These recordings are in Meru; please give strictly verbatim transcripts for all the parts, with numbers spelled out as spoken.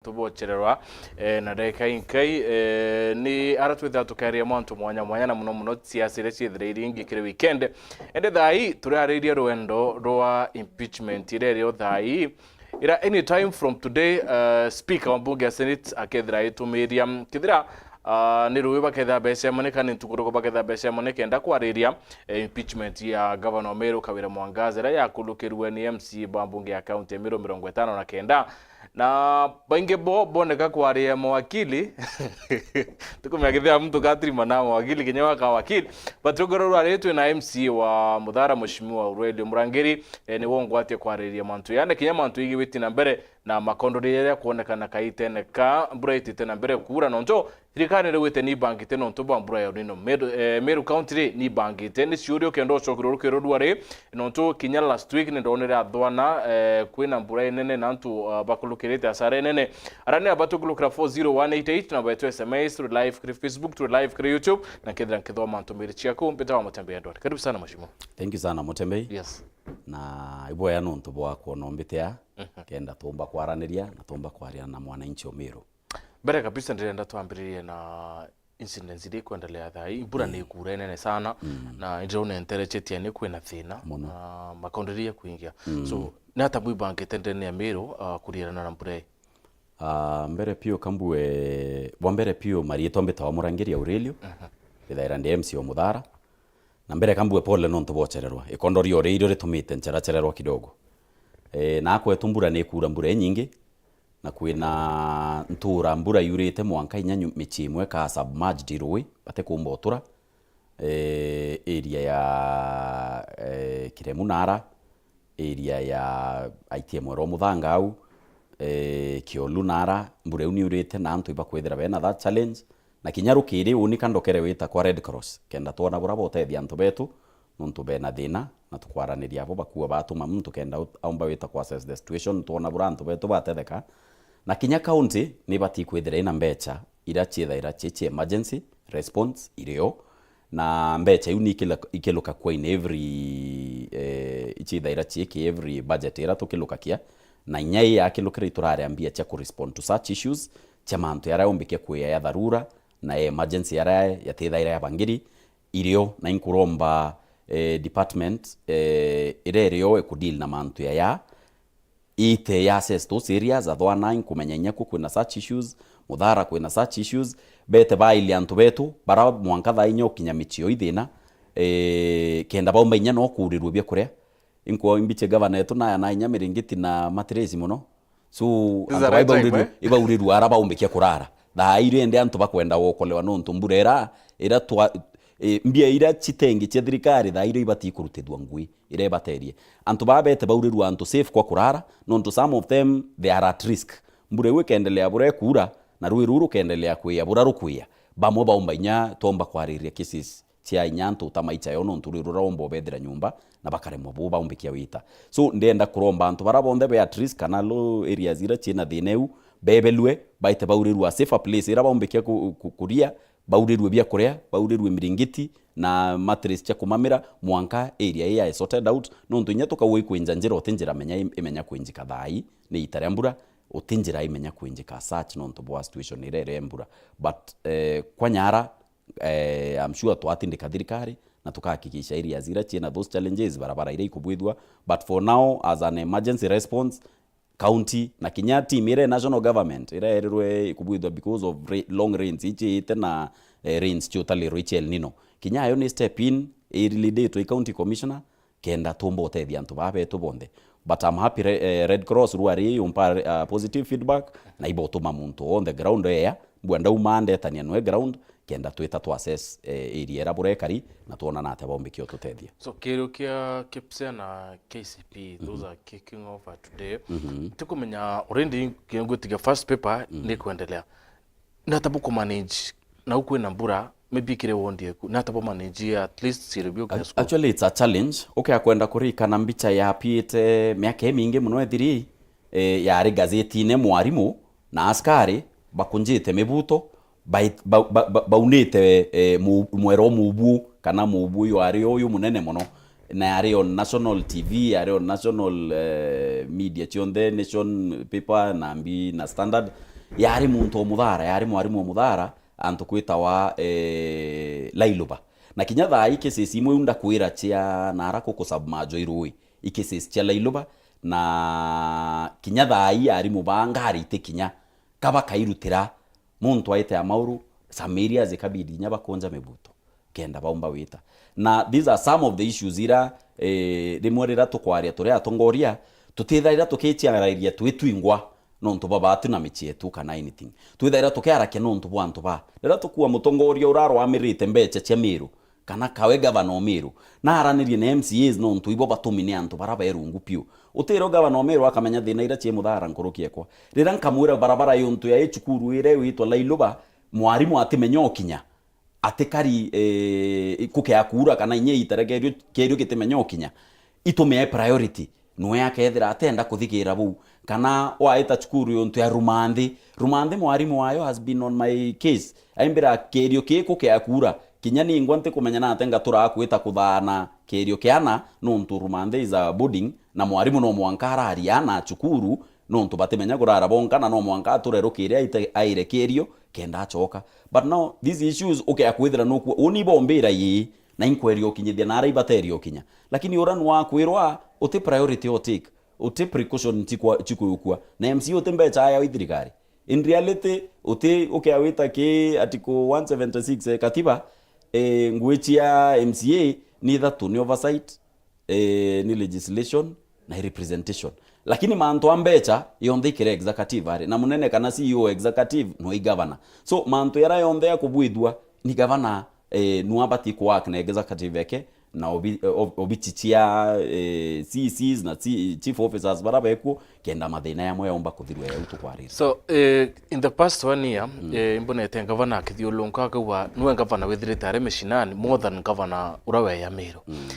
Tubochererwa, eh, na ndagika inkai, eh, ni ara twithaga tukiaria mantu mwanya mwanya, na muno muno siasa iria ciithira iri ingi kiri weekend. Ende thaa ii turariria rwendo rwa impeachment iria irio thaa ii, ira anytime from today, eh, speaker wa mbunge ya Senate akethira aitumiria, kethira, ah, ni rui bakethira becemania, kana ni ntukuruko bakethira becemania kenda kwariria, eh, impeachment ya governor wa Meru Kawira Mwangaza, iria yakulukirue ni M C A ba mbunge ya county ya Meru mirongo itano na kenda. Na baingi bo boneka kwaria mawakili. Tukumenya kethira muntu katirima na mawakili, kinya waka wakili. But rugero rwa riri twina M C A wa Muthara, Mheshimiwa Aurelio Murangiri, eh, niwe ungwatie kwariria mantu yani, kinya mantu igiwiti na mbere na makondori yaria kwonekana kaitene ka mbura itite na mbere kuura, nontu thirikari nirauite nibangite nontu bwa mbura ya El Nino. Meru, eh, Meru County ri nibangite, ni ciuria ukenda ucokerwe rukiro rwa ri, nontu kinya last week nindonere athwana, eh, kwina mbura inene na antu, ah, bakulukirite asara inene. Ara ni abatukulukira four zero one eight eight, na betu S M S, turi live kiri Facebook, turi live kiri YouTube, na nkethira nkithoma ntumiri ciaku, mbitawa Mutembei Edward. Karibu sana, Mheshimiwa. Thank you sana, Mutembei. Yes. Na iboya nontu bwa kwona umbitea, Mhm. kenda tumba kwaraniria na tumba kwaria na mwananchi o Meru. Mbere kabisa, ndirenda twambiririe na incidents iria ikwendelea thaa ii. Mbura Mm. ni ikuura inene sana, Mm. na ndirona enterechetia ni kwina thina, Muno. na makondiri ya kuingia. Mm. So, ni ata bwibangite ndene ya Meru, ah, kuriarana na mbura ii? Ah, mbere piu kambue, bwa mbere piu mariitwa mbitawa Murangiri Aurelio, Mhm. ithaira ndi M C A o Muthara. Na mbere kambue pole nontu bochererwa. Ikondoria uria irio ritumite ncherachererwa kidogo. Eh, na kwetu mbura ni ikuura mbura inyingi, na kwina ntura mbura yurite mwanka inya nyu-, micii imwe ka submerged i rui, batikumba utura. Eh, area ya, eh, Kiremu Nara, area ya aitie mwero muthanga au, eh, Kiolu Nara, mbura iu niurite na antu ibakwithira bena that challenge. Na kinya rukiri uni ka ndokere wita kwa Red Cross, kenda twona bura botethia antu betu, nontu bena thina, na tukwaraniria abo bakua batuma muntu kenda ut-, aumba wita ku assess the situation, twona bura antu betu batetheka. Na kinya county nibati kwithira ina mbecha ira ciithaira ci cia emergency response irio, na mbecha iu ni ikila-, ikiluka kwa in every, eh, iciithaira ciiki every budget ira tukilukakia, na inya ii yakilukira iturare mbia cia ku respond to such issues, cia mantu yaria yombikia kwia ya dharura, na ya emergency yaria yatithaira ya bangiri, irio, na inkuromba, eh, department, eh, iria irio ikudeal na mantu yaya, ite ya assess those areas, athwana inkumenya inya ku kwina such issues, Muthara kwina such issues, bete bailia antu betu, bara mwanka thaa inya ukinya micii ithina, eh, kenda baumba inya no kuurirwe bia kuria. Inkwo imbiche gavana yetu naya na inya miringiti na matiresi muno. So, These antu are bai time, baurirwe, eh? Ibaurirwe ara baumbikia kurara. Thaa irio ende antu bakwenda gukolewa nontu mbura ira, ira twa, eh, mbia ira citengi cia thirikari, thaa irio ibati kurutithwa ngui, ira ibaterie. Antu baa bete baurirwe antu safe kwa kurara, nontu some of them, they are at risk. Mbura iu ikendelea bura ikuura, na rui ruu rukendelea kwia bura rukwia. Bamwe baumba inya twomba kwariria cases cia inya antu uta maicha yo nontu rui rura umba ubethira nyumba na bakaremwa bu baumbikia wita. So, ndenda kuromba antu bara bonthe be at risk kana low areas ira ciina thina iu, bebelue, baite baurirwe a safer place ira baumbikia ku-, ku-, kuria, baurirwe bia kuria, baurirwe miringiti na mattress cia kumamira, mwanka area ii yae sorted out, nontu inya tukauga ikwinja njira, uti njira menya im-, imenya kwinjika thaa ii, ni ita ria mbura, uti njira imenya kwinjika as such nontu bwa situation ira iri ya mbura. But, eh, kwa nyara, eh, I'm sure twatindika thirikari na tukahakikisha areas ira ciina those challenges, barabara ira ikubwithua. But for now, as an emergency response, county na kinya team ira national government ira erirwe ikubwithua because of ra-, long rains ichiite na, eh, rains cia utaliro ichi El Nino, kinya ayo ni step in, iriliditwe i county commissioner, kenda tumba utethia antu baa betu bonthe. But I'm happy re-, eh, Red Cross rwari yumpa, uh, positive feedback, na ibotuma muntu on the ground eya, mbua ndauma ndetania nwe ground, kenda twita twa assess, eh, area ira burekari, na twona na atia baumbikia ututethia. So, kirio kia KIPSEA na K C P, those Mhm. are kicking off today. Mhm. Tikumenya already ngwitiga first paper Mhm. ni kuendelea. Nata buku manage, nau kwina mbura, maybe kiri ward yeku, nata bu manage at least cirio biu kia Ac-, school? Actually, it's a challenge. Ukia kwenda kuririkana mbicha yapiite miaka imingi muno ethiri, eh, yari gazetine, mwarimu na askari bakunjite mibuto, bai-, ba-, ba-, ba-, baunite, eh, mu-, mwero mubu, kana mubu uyu ari uyu munene muno, na yari on national T V, yari on national, eh, media cionthe, Nation Paper, Nambi na Standard, Yari muntu o Muthara, yari mwarimu o Muthara, antu kwitawa, eh, Lailuba. Na kinya thaa ii cases imwe iu ndakwira cia nara kuku sub Majwe i Rui, i cases cia Lailuba, na kinya thaa ii arimu ba ngari iti kinya ka bakairutira muntu aite Amauru, some areas ikabidi inya bakunja mibuto kenda baumba wita. Na these are some of the issues ira, eh, rimwe rira tukwaria turi atongoria, tutithaira tukiciarairia twi twingwa nontu bwa baatu na micii yetu kana anything. Twithaira tukiarakia nontu bwa antu ba. Rira tukua mutongoria urarwamirite mbeca cia Miru, kana kawe gavana o Miru, naaranirie na M C As nontu ibo batumi ni antu bara berungu piu. Utiro gavana o Miru akamenya thina ira cii Muthara nkuruki ekwa. Rira nkamwira barabara yontu ya i cukuru ira iwitwa Lailuba, mwarimu atimenya ukinya, atikari, eh, kukea kuura kana inya iita ria keerio, keerio gitimenya ukinya, itumie priority, nwe akethira atenda kuthigira buu. Kana waita cukuru yontu ya Rumanthi, Rumanthi mwarimu wayo has been on my case, aimbira keerio kii kukea kuura, kinya ningwa ntikumenya nate ngatura akwita kuthaana keerio kiana, nontu Rumanthi is a boarding, na mwarimu no mwanka araria ana cukuru, nontu batimenya kurara bonka, na no mwanka ature rukiri aite, aire kirio kenda acoka. But now, these issues, ukea kwithira nukua, uni bombira ii, na inkweria ukinyithia, na ara ibateria ukinya. Lakini ura nwakwirwa, uti priority o take, uti precaution chikwa-, chikuyukua, na M C A uti mbecha aya i thirikari. In reality, uti ukea wita ki article one seventy-six ya katiba, eh, ngui cia M C A ni ithatu, ni oversight, eh, ni legislation na i representation. Lakini mantu a mbecha yonthe ikira executive ari, na munene kana C E O executive no i governor. So mantu yara yonthe ya kubwithua ni governor, eh, nwa abati ku work na executive eke na obi-, ob-, obichi cia, eh, C Cs na ci-, chief officers bara bekuo, kenda mathina yamwe yaumba kuthirwa yau tukwarira. So, eh, in the past one year, mm, eh, imbonete gavana akithiurunka akauga nwe gavana withirite ari mishinani more than gavana ura weya Miru. Mm.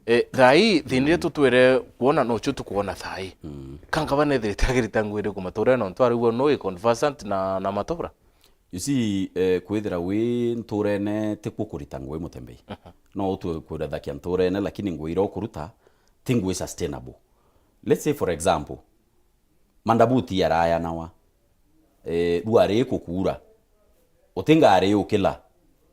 Eh, thaa ii, thina iria tutwire kwona nocio tukwona thaa ii. Mm. Ka gavana ethirite agirita ngui iriku maturene nontu arigua no i conversant na, na matura? You see, eh, kwithira wi nturene tikuo kurita ngui Mutembei. Mhm. No utue kurathakia nturene, lakini ngui iria ukuruta ti ngui sustainable. Let's say for example, mandabuti yarayanawa, eh, rua rikukuura, uti ngari yukila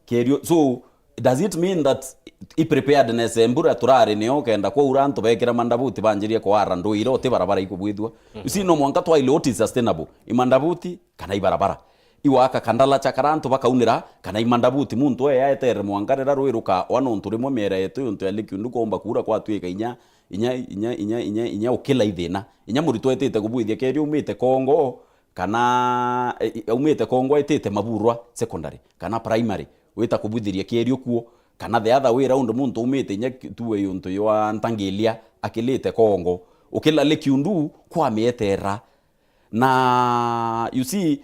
kerio. So, does it mean that i preparedness mbura turari nio kenda kwaura antu bekira mandabuti banjirie kwara ndui iria uti barabara ikubwithua? You see, no mwanka twaile what is sustainable, i mandabuti kana i barabara. Iwaka kandala cha kara antu bakaunira, kana i mandabuti muntu eya etere mwanka rira rwi rukawa, nontu rimwe miera yetu yontu ya likiundu kuumba kuura kwatwika inya, inya, inya, inya, inya, inya ukila ithina. Inya muritwa etite kubwithia kerio umite Kongo, kana, e, e, aumite Kongo etite Maburwa secondary kana primary, wita kubwithiria kierio kuo, kana the other way round, muntu umite inya ki-, tuwe yuntu ywa Ntangilia akilite Kongo, ukila likiundu kwamieterera. Na, you see,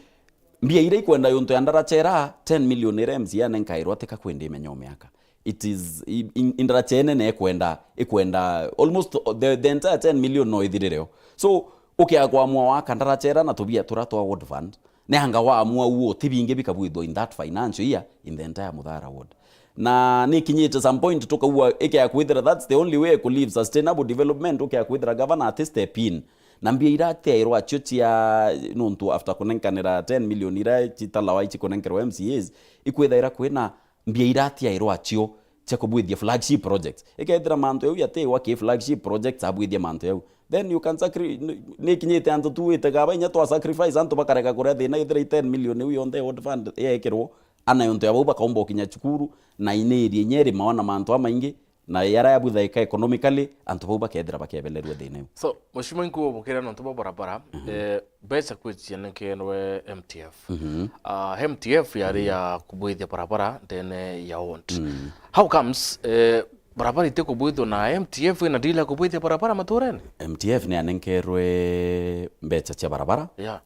mbia iria ikwenda yuntu ya ndarachera, ten million iria M C A anenkairwa tika kwenda imenya o miaka. It is, i-, in-, indaracha inene ikwenda, ikwenda almost the, the entire ten million no ithirire o. So, ukia kwamua waka ndaracha ira na tubia tura twa ward fund, ni anga wamua uo ti bingi bikabwithwa in that financial year in the entire Muthara ward. Na ni kinyite some point tukaua ikia kwithira that's the only way ku live sustainable development, ukia kwithira governor ati step in. Na mbia ira atiairwa acio cia, nontu after kunenkanira ten million ira citalawa ici kunenkerwa M C As, ikwithaira kwina mbia ira atiairwa acio cia kubwithia flagship projects. Ikethira mantu yau yatiwa ki flagship projects abwithia mantu yau, then you can sacri-, ni, ni kinyite antu tuwite gaba inya twa sacrifice antu bakareka kuria thina, ithira i ten million iu yonthe ward fund yekirwo, ana yontu ya bau bakaumba ukinya cukuru, na ini area inya irimawa na mantu amaingi, na yara yabwithaika economically, antu bau bakethira bakebelerua thina iu. So, Mheshimiwa, inkuo bukira nontu bwa barabara, mhm, eh, mbeca kwi cianekerwe M T F. Mhm. Ah, M T F yari, mhm, ya kubwithia barabara ndene ya ward. Mm. How comes, eh, barabara iti kubwithwa na M T F ina deal ya kubwithia barabara maturene? M T F ni anenkerwe mbeca cia barabara. Yeah.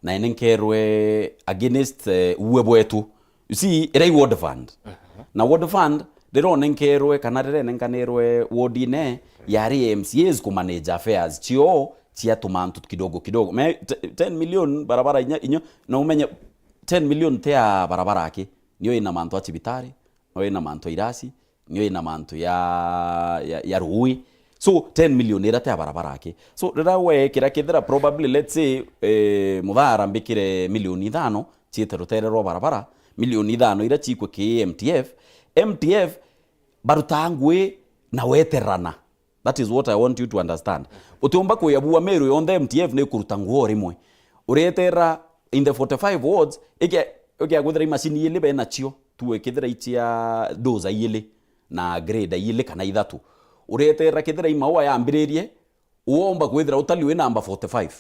Na inenkerwe against, eh, uwe bwetu. You see, ira i ward fund. Mhm. Na ward fund, rironenkerwe kana rirenenkanirwe ward ine, yari M C As ku manage affairs cio cia tumantu kidogo kidogo. Me, t-, ten million barabara inya, inyo, na umenye ten million ti ya barabara aki. Nio ina mantu a cibitari, nio ina mantu a irasi, nio ina mantu ya, ya, ya ruui. So ten million ira ti ya barabara aki. So riria wekira kethira probably, let's say, eh, muthara mbikire milioni ithano ciite rutere rwa barabara, milioni ithano ira cikwe ki M T F, M T F barutaa ngui na weterana. That is what I want you to understand. Utiumba kwia bua Meru yonthe M T F ni kuruta ngui o rimwe. Ureterera in the forty-five wards, ikia, ikia kwithira imashini ili benacio, tuwe kethira icia dozer ili na grader ili kana ithatu. Ureterera kethira imaua yambiririe, uomba kwithira utali wi namba forty-five.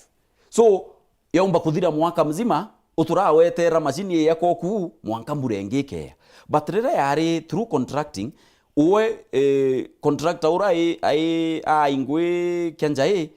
So, yaumba kuthira mwaka mzima, uturaweterera mashini iya koku, mwanka mbura ingi ikeya. But riria yari through contracting, uwe, eh, contractor ura ai, ai, ai ngui kia njai,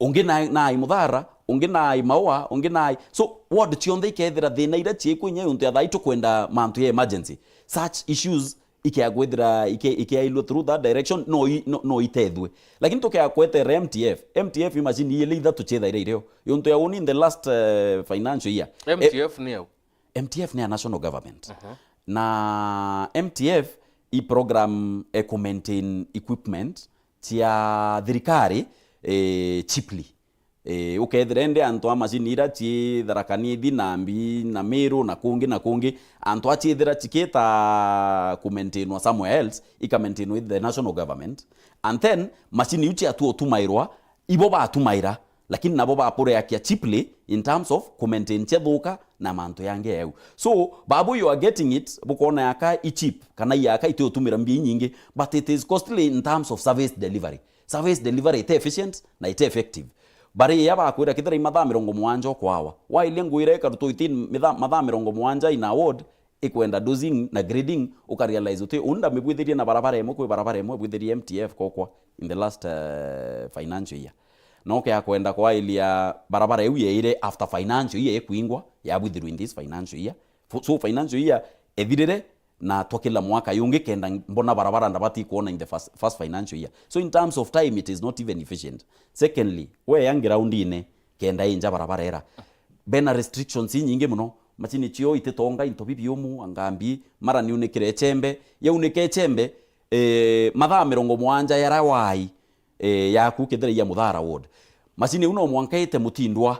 ungi na, na ai muthara, ungi na ai maua, ungi na ai. So, ward cionthe ikethira thina iria ciikwinya yontu ya thaa ii tukwenda mantu ya emergency. Such issues ikea kwithira ike-, ikeailua through that direction, no i-, no, no itethue. Lakini tukea kwetera M T F, M T F imashini ili ithatu ciethaira irio. Yontu ya uni in the last, eh, financial year. Eh, M T F ni au? M T F ni a national government. Aha. Na M T F i program e ku maintain equipment cia thirikari, eh, cheaply. Eh, ukethira indi antu a mashini ira ci Tharaka Nithi na Mbi na Meru na kungi na kungi, antu a ciithira cikita ku maintainwa somewhere else, ika maintainwa with the national government, and then mashini iu ciatua utumairwa, ibo batumaira, lakini nabo bapureakia cheaply in terms of ku maintain ciathuka na mantu yangi eu. So, babu, you are getting it, bukona yaka i cheap, kana yaka iti utumira mbia inyingi, but it is costly in terms of service delivery. Service delivery ite efficient na ite effective. Bari ya bakwira kithira i mathaa mirongo mugwanja o kwawa. Waile ngwira ikarutwa within mitha-, mathaa mirongo mugwanja in a ward, ikwenda dozing na grading, uka realize uti, uni ndamibwithirie na barabara imwe kwi barabara imwe ibwithirie M T F kokwa in the last, eh, financial year. No ke akwenda kwailia barabara iu yeire after financial year ikwingwa, yabwithirwa in this financial year. Fo-, so financial year ethirire, na twa kila mwaka yungi kenda mbona barabara ndabati kuona in the first, first financial year. So in terms of time, it is not even efficient. Secondly, we ya groundine kenda inja barabara era. Bena restrictions inyingi muno. Machine cio ititonga into bibiumu, angambi, mara niunikire echembe, yaunike echembe, eh, mathaa mirongo mugwanja yara wai, eh, yaku kethira ya Muthara ward. Machine iu no mwanka ite Mutindwa,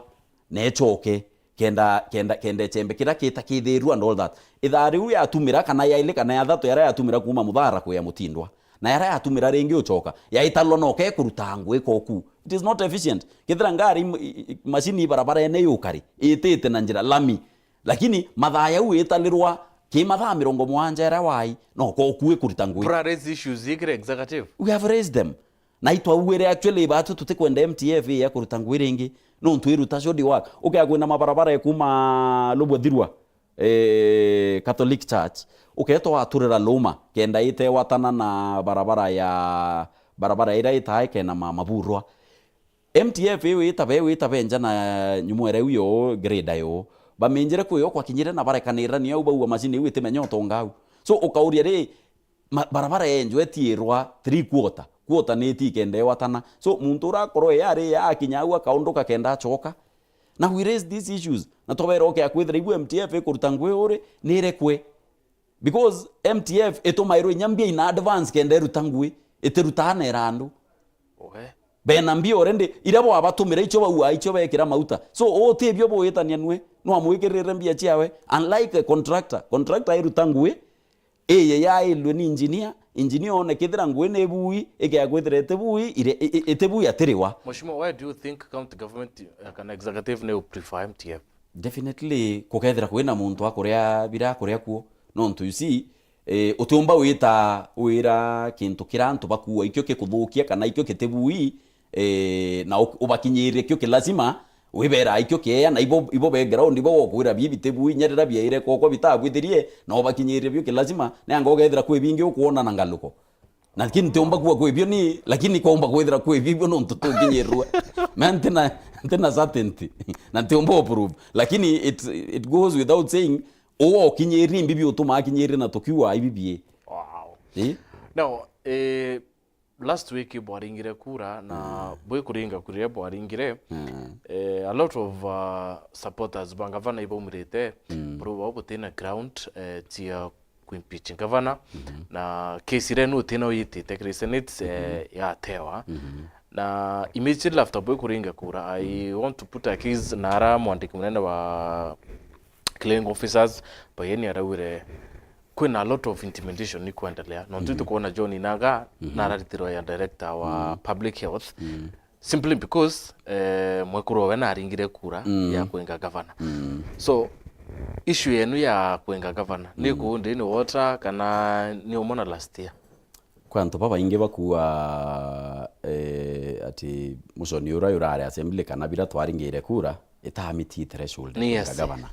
na echoke, kenda, kenda, kenda echembe kira kitakithirua and all that. Ithaa riu yatumira, kana ya ili, kana ya thatu, yara yatumira kuuma Muthara kuya Mutindwa, na yara yatumira ringi uchoka, yaitalwa no ke kuruta ngui koku. It is not efficient. Kethira ngari im-, i-, i-, machine i barabarene yukari, itite na njira lami, lakini mathaa yau italirwa ki mathaa mirongo mugwanja yara wai, no koku ikuruta ngui. Pra raise issues ikire executive. We have raised them. Na itwauire actually batu tutikwenda M T F ya kuruta ngui ringi, nontu iruta shoddy work. Ukea kwina mabarabara ya kuma Lubwa Thirwa, eh, Catholic Church, uketwa waturira Luma, kenda itewatana na barabara ya, barabara ira itae kena ma-, Maburwa. M T F iu itabe, iu itabe nja na nyumwere iu yo, grader yo. Baminjire kwi yo kwakinyire na barekanira niyo au baua machine iu itimenya utonga au. So, ukauria ri, ma-, barabara yenjwe etiirwa three quarter, quarter ni itikenda iwatana. So, muntu urakorwo e ari ya akinya au akaunduka kenda acoka. Na we raise these issues. Na twabera ukea kwithira ibu M T F ikuruta ngui uri, ni irekwe. Because M T F itumairwe inya mbia in advance kenda iruta ngui, itirutaa na irandu. Oe. Bena mbia already, iria bwabatumira icio baua, icio bekira mauta. So, utibio buitania nwe, no amwikirire mbia ciawe. Unlike a contractor, contractor iruta ngui, Ii yailwe ni engineer, engineer one kethira ngui ni bui, ikea kwithira iti bui, ire, i, i, iti bui atiriwa. Mheshimiwa, why do you think county government, uh, kana executive ni u prefer M T F? Definitely, kukethira kwina muntu akuria bira akuria kuo. Nontu, you see, eh, utiumba wita wira kintu kira antu bakua ikio kikuthukia kana ikio kiti bui, eh, na u-, ubakinyirie kio kilazima, wibera ikio kieya, na ibo, ibo be ground, ibo gokwira bii biti bui, nyerera biaire kokwa bitabwithirie, na ubakinyirie bio kilazima, ni anga ugethira kwi bingi ukwona na ngaluko. Na lakini ntiumba kuwa kwi bio ni, lakini kwaumba kwithira kwi bibio nontu tukinyirwe. Me ntina, ntina certainty. Na ntiumba uprove. Lakini it, it goes without saying, uwa ukinyirie mbibi utuma akinyirie na tukiwa ibibie. Wow. Eh? Now, eh, last week bwaringire kura na, mm, bwikuringa kura iria bwaringire, mm, eh, a lot of, uh, supporters ba ngavana ibaumirite, mm, buru bau butina ground, eh, cia impeach governor, na case iria nu tino yitite kiri Senate, eh, yatewa. Na immediately after bwe kuringa kura, I want to put a case na ara mwandiki munene wa clearing officers, Bayeni araugire kwina a lot of intimidation ni kuendelea. Nontu tukwona John Inaga nararitirwe ya director wa public health, simply because, eh, mwekuru we naringire kura ya kwinga governor. So, issue yenu ya kwinga governor ni kuu ndini water kana ni umwe na last year? Kwi antu babaingi bakuuga, eh, ati Muchoni uria urari assembly kana bira twaringire kura, itaamiti threshold ya Yes. kwinga governor.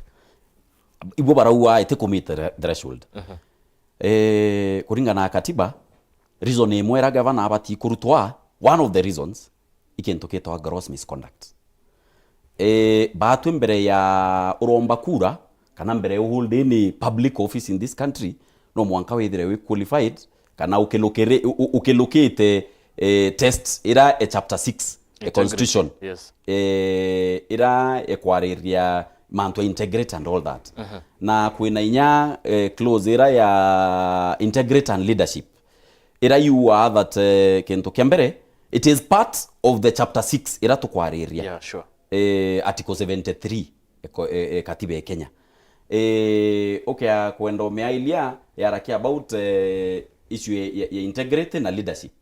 Ibo barauga itikumite thre-, threshold. Eh, kuringana na katiba, reason imwe iria governor abati kurutwa, one of the reasons, i kintu kitwa gross misconduct. Eh, batwi mbere ya uromba kura, kana mbere ya uhold any public office in this country, no mwanka withire wi qualified, kana ukilukiri-, u-, u-, ukilukite, eh, test ira e chapter six, e Integrity. Constitution. Yes. Eh, ira ekwariria mantu ya integrity and all that. Na kwina inya, eh, clause ira ya integrity and leadership. Ira yuaa that, eh, kintu kia mbere, it is part of the chapter six ira tukwariria. Yeah, sure. Eh, article seventy-three, eko-, eh, eh, katiba ya Kenya. Eh, ukea kwenda umeailia, yarakia about, eh, issue ya, ya, ya integrity na leadership.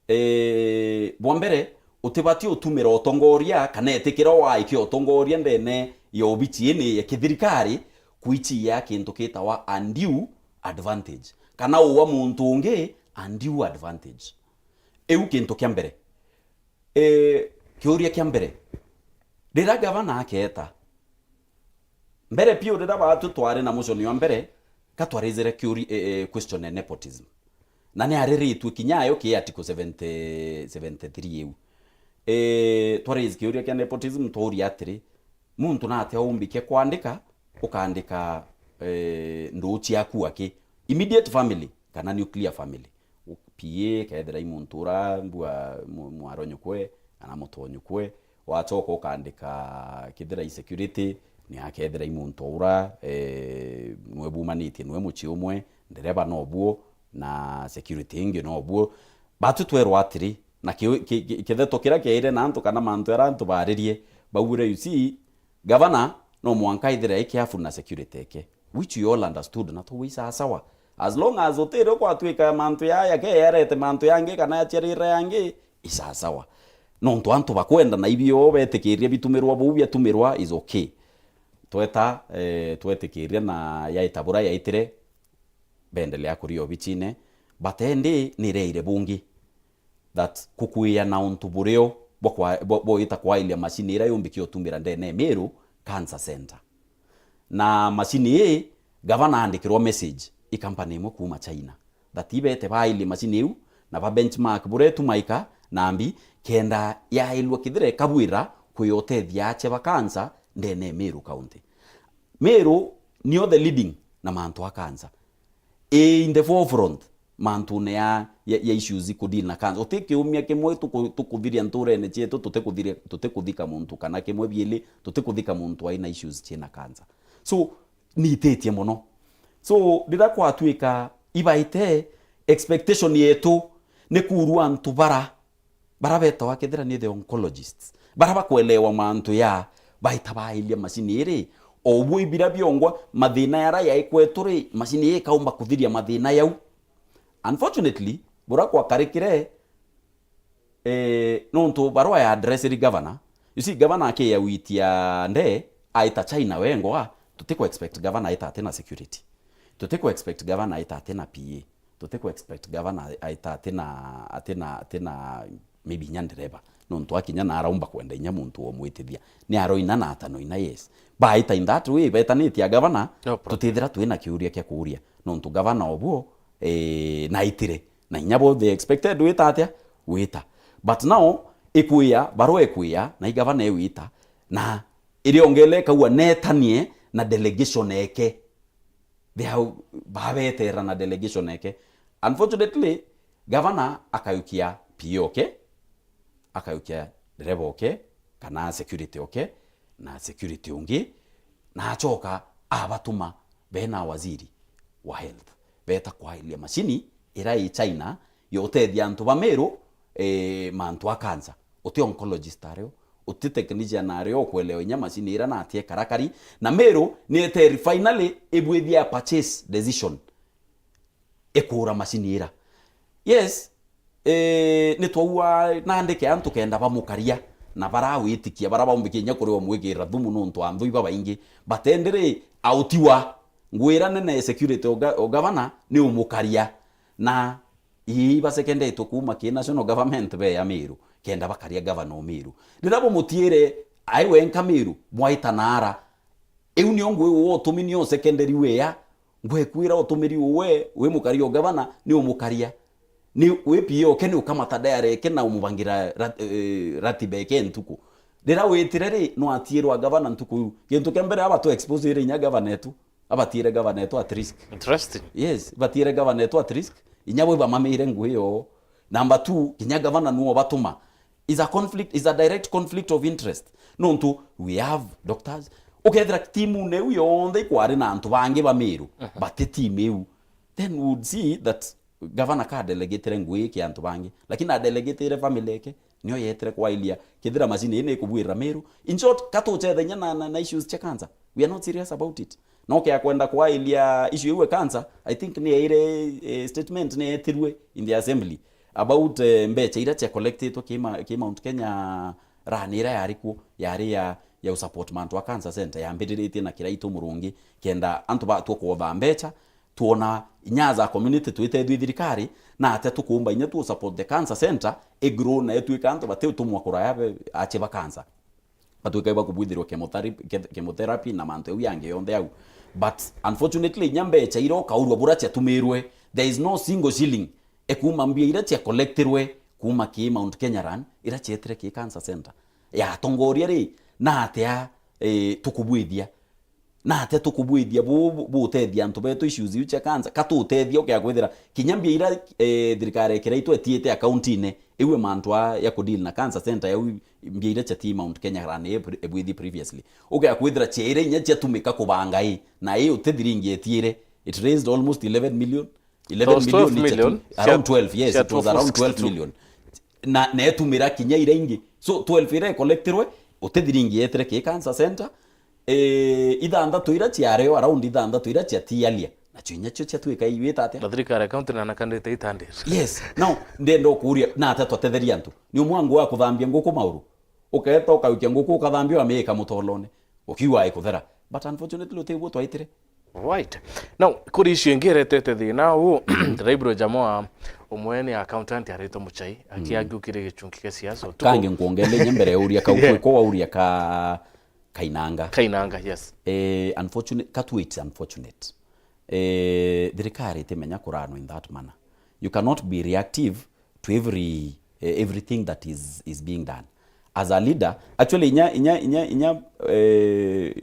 Eh, bwa mbere, utibati utumira utongoria kana etikira waike utongoria ndene ya obici ini ya kithirikari kwichia kintu kitawa undue advantage, kana uwa muntu ungi undue advantage. Iu kintu kia mbere. Eh, kiuria kia mbere, riria gavana akeeta, mbere piu riria batu twari na Muchoni wa mbere, ka twaraisire kiuri-, eh, eh, question ya nepotism. Na ni ariritue kinya ayo ki article seventy, seventy-three iu. Eh, twaraise kiuria kia nepotism, twauria atiri, muntu natia umbikia kwandika, ukandika, eh, nduu ciaku aki immediate family kana nuclear family? P A kethira i muntu ura mbua mu-, mwaro nyukwe kana muto nyukwe, wachoka ukandika kethira i security, ni akethira i muntu ura, eh, nwe bumanitie nwe mucii umwe, ndereba nobuo, na security ingi nobuo. Batu twerwa atiri, na ki-, ki-, ki-, kitheto kiria kiaire na antu kana mantu aria antu baaririe, baugire, you see, gavana no mwanka ithire i careful na security eke, which we all understood na twi sawasawa. As long as utiri ukwatwika mantu yaya ke yarete mantu yangi kana yaciarire yangi, i sawasawa. Nontu antu bakwenda na ibio betikiria bitumirwa buu biatumirwa is okay. Tweta, eh, twetikiria na yaita bura yaitire, beendelea kuria obichine, but endi nireire bungi that kukwia na untu burio bwa kwa-, bwa, bwa gwita kwailia machine iria yumbikia utumira ndene ya Meru Cancer Center. Na machine ii, gavana aandikirwa message i company imwe kuuma China that ibete baailie machine iu na ba benchmark buria itumaika na mbi kenda yaailua kithire ikabwira kwi utethia ache ba cancer ndene ya Meru County. Meru nio the leading na mantu a cancer. I in the forefront mantune ya, ya, ya issues ikudeal na cancer. Uti kiumia kimwe tuku-, tukuthiria nturene cietu, tutikuthiria, tutikuthika muntu kana kimwe biili, tutikuthika muntu aina issues ciina cancer. So, niititie mono. So, riria kwatwika ibaite, expectation yetu ni kuurua antu bara bara betawa kethira ni the oncologists, bara bakwelewa mantu ya baita baailia machine iri, o ubuo ibira biongwa, mathina yara yaikwetu ri, machine ii ikaumba kuthiria mathina yau. Unfortunately, bura kwakarikire, eh, nontu barua ya address ri governor, you see, governor akiya witia nde, aita China wengwa, tutiku expect governor aita atina security. Tutiku expect governor aita atina P A. Tutiku expect governor aita atina, atina, atina maybe inya ndereba. Nontu akinya na araumba kwenda inya muntu omwitithia. Ni aroina na atano ina, yes. Baita in that way, betanitie a governor, no problem, tutithira twina kiuria kia kuuria. Nontu governor obuo, eh, naitire. Na inya bo they expected wita atia? Wita. But now, ikwia, barua ikwia, na i governor ewita, na iriongele ikaua netanie na delegation eke. They are, babeterera na delegation eke. Unfortunately, governor akayukia P A oke, akayukia dereba oke, kana security oke, na security ungi, na acoka abatuma bena waziri wa health. beeta kwailia macini ira i China ya utethia antu ba Meru, eh, mantu a cancer. Uti oncologist ario, uti technician ario ukuelewa inya macini ira na atia ikarakari. Na Meru ni eteri finally ibwithia purchase decision ikuura macini ira. Yes, eh, ni twaua nandi ke antu kenda bamukaria, na barawitikia, bara baumbikia inya kuri omwikirira thumu nontu anthu iba baingi. But endiri autiwa, ngwira nene security o ga-, o gavana ni umukaria. Na ii basecondetwe kuuma ki national government be ya Meru, kenda bakaria gavana o Meru. Riria bumutiire ai wenka Meru, mwaitana ara. Iu nio ngwi uwe utumi nio secondary wea, ngwekwira utumiri uwe wi mukaria o gavana ni umukaria. Ni wi P A oke ni ukamata diary eke na umubangira rat-, eh, ratiba eke ntuku. Riria witire ri, no atiirwa gavana ntuku iu. Gintu kia mbere aba tu expose ire inya gavana etu. Abatiire gavana etu at risk. Interesting. Yes, batiire gavana etu at risk. Inya bo ibamamire ngui yo. Number two, kinya gavana nuo batuma. Is a conflict, is a direct conflict of interest. Nontu we have doctors. Ukethira timu neu yonthe ikwari na antu bangi ba Meru, bati timu iu. Then we would see that gavana ka delegatire ngui iki antu bangi. Lakini adelegatire family eke, nio yetire kwailia kethira macini ii ni ikubwirira Meru. In short, ka tuchethe inya na, na, na issues cia cancer. We are not serious about it. No kea kwenda kwailia issue iu e cancer, I think ni yaire, eh, statement ni yetirwe in the assembly about, eh, mbecha iria cia collectitwe ki ma-, ki Mount Kenya run ira yari kuo, yari ya, ya usupport mantu a cancer center, yambiriritie na Kiraitu Murungi, kenda antu ba tukwotha mbecha, twona inya as a community twitethua i thirikari, na atia tukuumba inya tu support the cancer center, i grow na itwika antu bati utumwa kuraya be-, achi ba cancer. Batwika iba kubwithirwa chemotherapy, ke-, chemotherapy na mantu au yangi yonthe au. But unfortunately, inya mbecha iria ukaurwa bura ciatumirwe, there is no single shilling e kuuma mbia iria cia collectirwe kuuma ki Mount Kenya Run, iria cietire ki cancer center. Yatongoria ri, na atia, eh, tukubwithia? Na atia tukubwithia bu-, bu-, butethia antu betu issues iu cia cancer? Ka tutethia ukea kwithira kinya mbia iria, eh, thirikari ekiraitwe etiite akaunti-ini, iu e mantu a ya kudeal na cancer center yau mbia iria ciatii Mount Kenya Run e pre-, ebwithi previously. Ukea kwithira ciaire inya ciatumika kubanga i, na i uti thiringi etiire, it raised almost eleven million. Eleven million ni twelve million. Around twelve, yes, it was around twelve million. Na, na etumira kinya iria ingi. So, twelve iria ecollectirwe, uti thiringi yetire ki cancer center, eh, ithanthatu iria ciario, around ithanthatu iria ciatialia. Nacio inya cio ciatwika iwita atia? Na thirikari ya county na nakandite itandire. Yes. Now, ndenda ukuria, na atia twatetheria antu? Ni umwangu wa kuthambia nguku mauru? Ukeeta ukaukia nguku ukathambia wamiika mutolone. Ukiuga ikuthera. But unfortunately, uti uguo twaitire. Right. Now, kuri issue ingi iretete thina uu, ndiraigua jamaa umwe ni accountant aritwe Muchai, akiangiukire gichungi kia siasa. Utuku kangi nkuongele inya mbere ya uria kau, yeah, kwi kwa uria ka Kainanga. Kainanga, yes. Eh, unfortunate, katu it's unfortunate. Eh, thirikari itimenya kuranwa in that manner. You cannot be reactive to every, eh, everything that is, is being done. As a leader, actually, inya, inya, inya, inya, eh,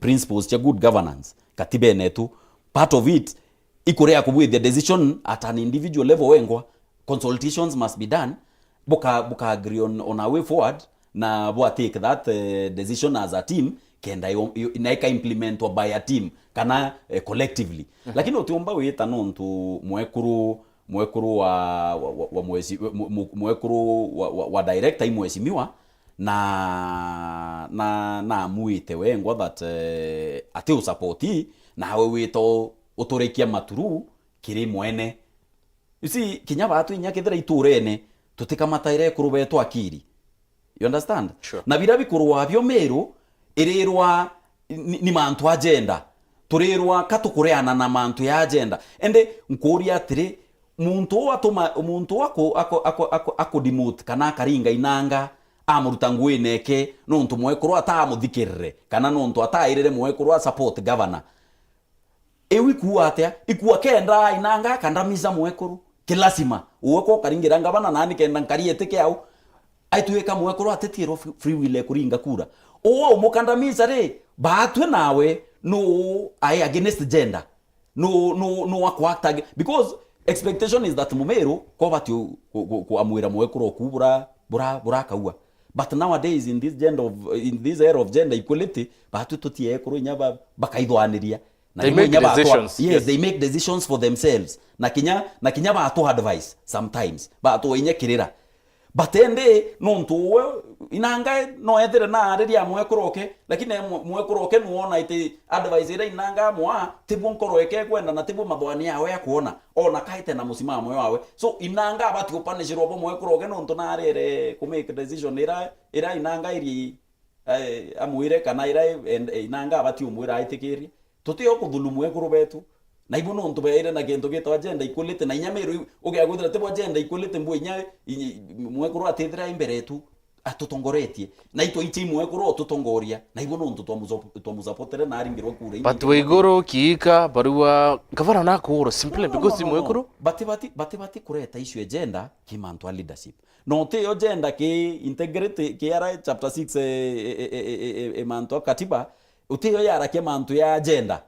principles cia good governance, katibene tu, part of it, ikurea kubwithia decision at an individual level wengwa. Consultations must be done, buka, buka agree on, on a way forward, na bwa take that, eh, decision as a team, kenda yo, yo, na ika implementwa by a team, kana, eh, collectively. Mhm. Lakini utiumba wita nontu mwekuru, mwekuru wa, wa, wa, wa mweci-, mwe-, mwe-, mwekuru wa, wa, wa director i mheshimiwa, na, na, na amuite wengwa that, eh, ati usupport, nawe wita u-, uturikia maturu kiri mwene. You see, kinya batu inya kethira iturene, tutikamataira ekuru betu akiri. You understand? Sure. Na bira bikurwa bio Meru, irirwa ni, ni mantu a gender. Turirwa ka tukureana na mantu ya gender. Ende nkuria atiri, muntu uu atuma, muntu uu aku, aku, aku, aku, aku demote kana akaringa Inanga, amuruta nguine eke, nontu mwekuru atamuthikirire, kana nontu atairire mwekuru a support governor. Iu ikua atia? Ikua kenda Inanga akandamiza mwekuru. Kilasima. Uwe ko karingira ngavana nani kenda nkari etike au. Aitwika mwekuru atetiirwo free, free will ya kuringa kura. Uwe umukandamiza ri, batwe nawe, no ai against gender. No, no, no wa kuact ag-, because expectation is that Mumeru, ko bati u-, ku-, ku-, kuamwira mwekuru oku bura, bura, bura kaua. But nowadays in this gender of, in this era of gender equality, batwi tutie ekuru inya ba-, bakaithwaniria. Na They imwe make inya batwa-, decisions, yes, yes. They make decisions for themselves. Na kinya, na kinya batu advice sometimes. Batu inya kirira. But indi nontu uwe Inanga no ethire na ariria mwekuru oke, lakini mwe-, mwekuru oke nuona iti advice iria Inanga amwa, tibu nkoro eke kwenda na tibu mathwani yawe akwona. Ona kaite na musimamo yawe. So, Inanga abati upanishirwa bo mwekuru oke nontu na arere ku make decision ira, ira Inanga iri, eh, amwire kana ira en-, Inanga abati umwira aitikirie. Tutio kuthulumu ekuru betu. Na ibu nontu beire na kintu gitwa gender equality, na inya Meru iu, ugia kwithira tibo gender equality, mbu inya, inya, mwekuru atithira imbere yetu, atutongoretie. Na itwa ichi mwekuru otutongoria, na ibu nontu twamuzo-, twamusapotere na aringirwe kura inyingi. But Waiguru, Kiika, Barua, gavana nakuurwa simply because mwekuru. Bati, bati, bati, bati kureta issue ya gender ki mantu a leadership. No ti yo gender ki integrity, ki ara chapter six, eh, eh, mantu a katiba, uti yo yarakia mantu ya gender.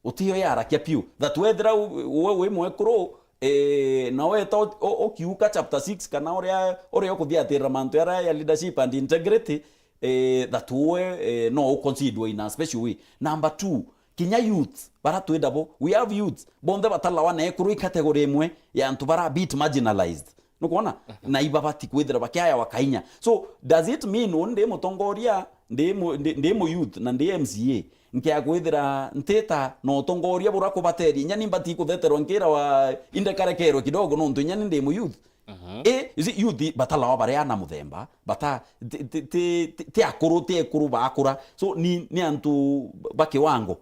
Uti yo yarakia piu. That wethira u-, uwe wi mwekuru, eh, na weta u-, u-, ukiuka chapter six, kana uria, uria ukuthiatirira mantu yaria ya leadership and integrity, eh, that uwe, eh, no uconsiderwe in a special way. Number two, kinya youth, bara twenda bo, we have youth, bonthe batalawa na ekuru i category imwe ya antu bara a bit marginalized. Nukwona? Na iba bati kwithira bakiaya wakainya. So, does it mean uni ndi mutongoria, ndi mu-, ndi, ndi mu youth na ndi M C A, nkia kwithira ntita na utongoria bura kubateria? Inya ni mbati kutheterwa nkira wa indekarekerwe kidogo nontu inya ni ndi mu youth. I, you see, youth batalawa baria na muthemba, bata, ti, ti, ti, ti, ti akuru, ti ekuru bakura. So, ni, ni antu ba kiwango.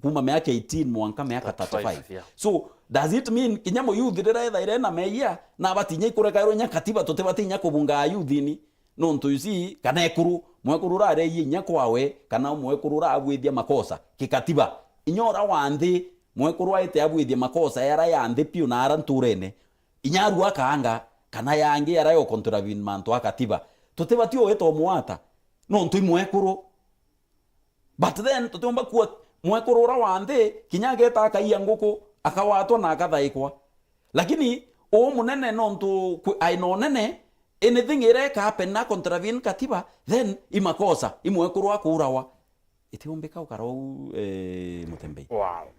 Kuma miaka eighteen mwanka miaka thirty-five. Thirty-five, yeah. So, does it mean kinya mu youth riria ethaire na meia, na abatinya ikurekairwo inya katiba, tutibatinya kubunga youth-ini? Nontu, you see, kana ekuru, mwekuru urareie inya kwawe, kana mwekuru urabwithia makosa kikatiba. Inya ura wa nthi, mwekuru aite abwithie makosa yara ya nthi piu na ara nturene. Inya arua akaanga, kana yangi yara yo contravene mantu a katiba. Tutibati oweta omwata, nontu i mwekuru. But then, tutiumba kuwa mwekuru ura wa nthi, kinya ageta akaiya nguku, akawatwa na akathaikwa. Lakini uu munene, nontu kwi-, aina unene, anything ira ika happen na contravene katiba, then i makosa, i mwekuru akuurawa. Itiumbika ukara uu, eh, Mutembei. Wow.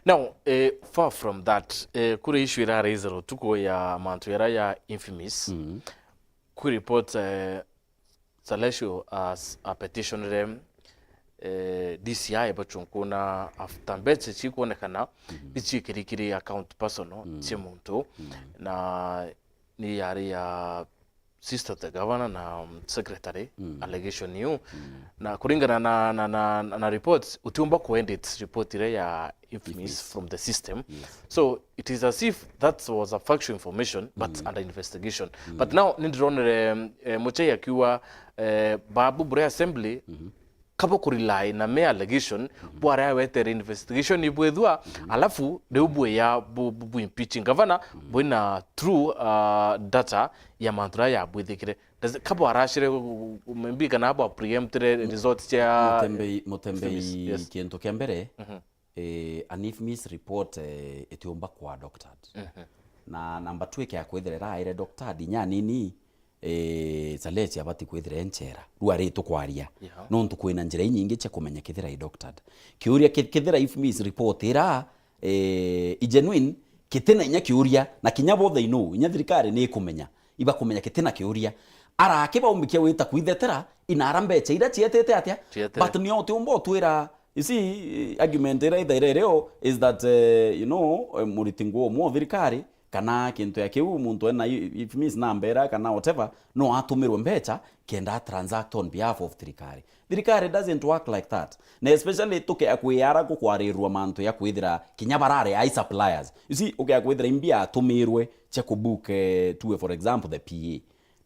Now, eh, far from that, eh, kuri issue ira raised utuku ya mantu yara ya infamous, mm, kwi report, eh, Salesio as a petitionere, eh, D C I bachunkuna after mbeca cikwonekana, mhm, iciikirikiri account personal, mm, cia muntu, mm, na ni yari ya sister the governor na, um, secretary, mm, allegation iu. Mm. Na kuringana na, na, na, na reports, utiumba ku-edit report iria ya infamous, infamous, from the system. Yes. So, it is as if that was a factual information, but, mm, under investigation. Mm. But now, nindironere, eh, Muchai akiuga, eh, babu buri assembly, mhm, kabo kurely na mere allegation, mhm, bwara wetere investigation ibwethua, mhm, alafu riu bwiya bu, bu, bu impeaching governor, mhm, bwina true, uh, data ya mantu ria yabwithikire. Does, kabo arashire, maybe kana abo preemptire results cia Mutembei, Mutembei, infamous, yes, kintu kia mbere, mhm. Eh, an infamous report, eh, itiumba kwa doctored. Mhm. Na number two, ikia kwithira iraire doctored inya nini, eh, Salesi abati kwithira e nchera. Riu ari tukwaria. Yeah. Nontu kwina njira inyingi cia kumenya kethira i doctored. Kiuria ke-, kethira infamous report ira, eh, i genuine, kitina inya kiuria, na kinya bo they know, inya thirikari ni ikumenya. Ibakumenya kitina kiuria. Araki baumbikia wita kwithetera, inara mbecha ira cietete atia? Cietete. But nio utiumba utwira, you see, argument ira ithaire rio is that, eh, you know, eh, muriti nguo umwe o thirikari, kana kintu ya kiu, muntu ena i-, infamous number ira, kana whatever, no atumirwe mbecha, kenda transact on behalf of thirikari. Thirikari doesn't work like that. Na especially tukea kwiyara gukwarirwa mantu ya kwithira kinya barare ai suppliers. You see, ukea kwithira imbia atumirwe cia kubook, eh, tuwe, for example, the P A,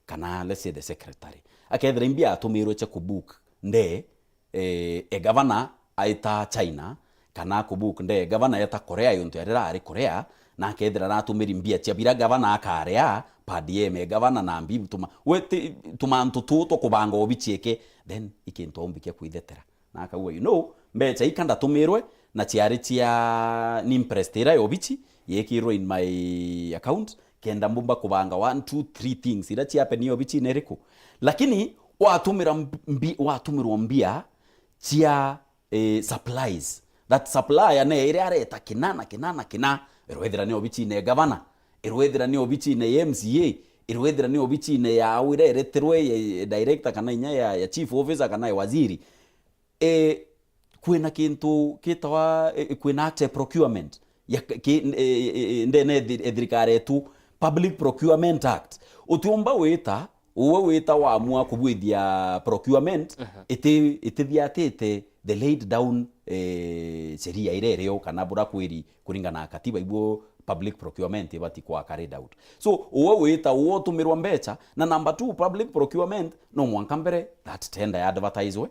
kana let's say the secretary. Akethira imbia atumirwe cia kubook nde, eh, e governor aita China, kana kubook nde e governor eta Korea, yontu yarira ari Korea, na akethira aratumiri mbia cia bira governor akaria, per diem e governor na mbi tuma-, we ti-, tumantu tuu twa kubanga obichi eke, then i kintu aumbikia kwithetera. Na akauga, you know, mbecha ika ndatumirwe, na ciari cia ni imprest ira ya obichi, yekirwe in my account, kenda mbumba kubanga one, two, three things ira cia happen obichine iriku. Lakini watumira mbi-, watumirwa mbia cia, eh, supplies, That supplier ne iria areta kina na kina na kina, irwethira ni obichine ya gavana, irwethira ni obichine ya M C A, irwethira ni obichine ya au iria ireterwe ya, ya director kana inya ya, ya chief officer kana ya waziri. E, kwina kintu kitawa, e, kwina act ya procurement ya ki, e, e, e, ndene ya thi-, ya thirikari yetu, Public Procurement Act. Utiumba wita, uwe wita wamua kubwithia procurement, iti-, itithiatite the laid down, e, sheria iria irio kana bura kwiri kuringana na katiba, ibuo public procurement ibati kwa carried out. So, uwe wita, uwe utumirwa mbecha, na number two, public procurement, no mwanka mbere that tender ya advertiswe,